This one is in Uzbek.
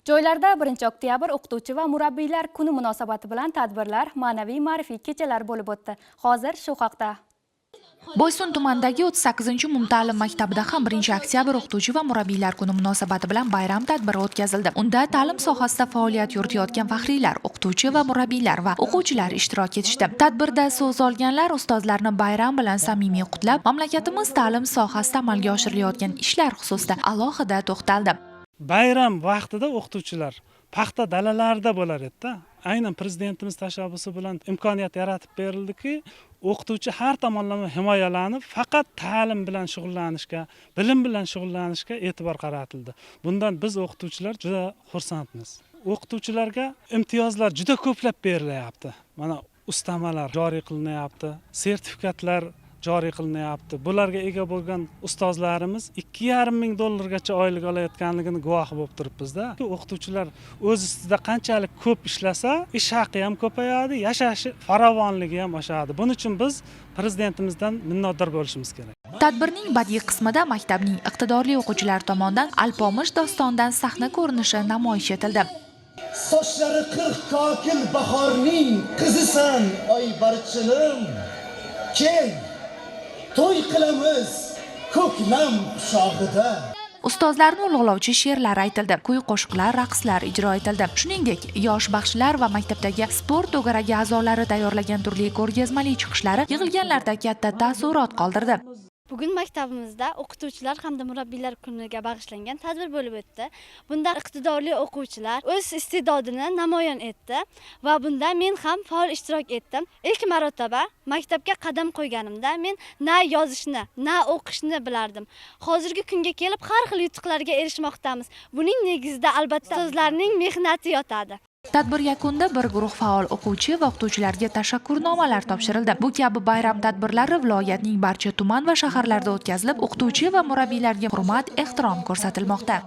Joylarda 1 oktyabr o'qituvchi va murabbiylar kuni munosabati bilan tadbirlar, ma'naviy ma'rifiy kechalar bo'lib o'tdi. Hozir shu haqda. Boysun tumanidagi 38 umumta'lim maktabida ham 1 oktyabr o'qituvchi va murabbiylar kuni munosabati bilan bayram tadbiri o'tkazildi. Unda ta'lim sohasida faoliyat yuritayotgan faxriylar, o'qituvchi va murabbiylar va o'quvchilar ishtirok etishdi. Tadbirda so'z olganlar ustozlarni bayram bilan samimiy qutlab, mamlakatimiz ta'lim sohasida amalga oshirilayotgan ishlar xususida alohida to'xtaldi. Bayram vaqtida o'qituvchilar paxta dalalarida bo'lar edida. Aynan prezidentimiz tashabbusi bilan imkoniyat yaratib berildiki, o'qituvchi har tomonlama himoyalanib, faqat ta'lim bilan shug'ullanishga, bilim bilan shug'ullanishga e'tibor qaratildi. Bundan biz, o'qituvchilar, juda xursandmiz. O'qituvchilarga imtiyozlar juda ko'plab berilyapti. Mana, ustamalar joriy qilinyapti, sertifikatlar joriy qilinyapti. Bularga ega bo'lgan ustozlarimiz 2,5 ming dollargacha oylik olayotganligini guvohi bo'lib turibmizda. O'qituvchilar o'z ustida qanchalik ko'p ishlasa, ish haqi ham ko'payadi, yashashi farovonligi ham oshadi. Buning uchun biz prezidentimizdan minnatdor bo'lishimiz kerak. Tadbirning badiiy qismida maktabning iqtidorli o'quvchilari tomonidan Alpomish dostonidan sahna ko'rinishi namoyish etildi. Sochlari 40 kokil bahorning qizisan, oy barchinim. Kel, to'y qilamiz ko'klam quchog'ida. Ustozlarni ulug'lovchi she'rlar aytildi, kuy qo'shiqlar, raqslar ijro etildi. Shuningdek, yosh baxshilar va maktabdagi sport to'garagi a'zolari tayyorlagan turli ko'rgazmali chiqishlari yig'ilganlarda katta taassurot qoldirdi. Bugun maktabimizda o'qituvchilar hamda murabbiylar kuniga bag'ishlangan tadbir bo'lib o'tdi. Bunda iqtidorli o'quvchilar o'z iste'dodini namoyon etdi va bunda men ham faol ishtirok etdim. Ilk marotaba maktabga qadam qo'yganimda men na yozishni, na o'qishni bilardim. Hozirgi kunga kelib har xil yutuqlarga erishmoqdamiz. Buning negizida, albatta, ustozlarning mehnati yotadi. Tadbir yakunida bir guruh faol o'quvchi va o'qituvchilarga tashakkurnomalar topshirildi. Bu kabi bayram tadbirlari viloyatning barcha tuman va shaharlarida o'tkazilib, o'qituvchi va murabbiylarga hurmat, ehtirom ko'rsatilmoqda.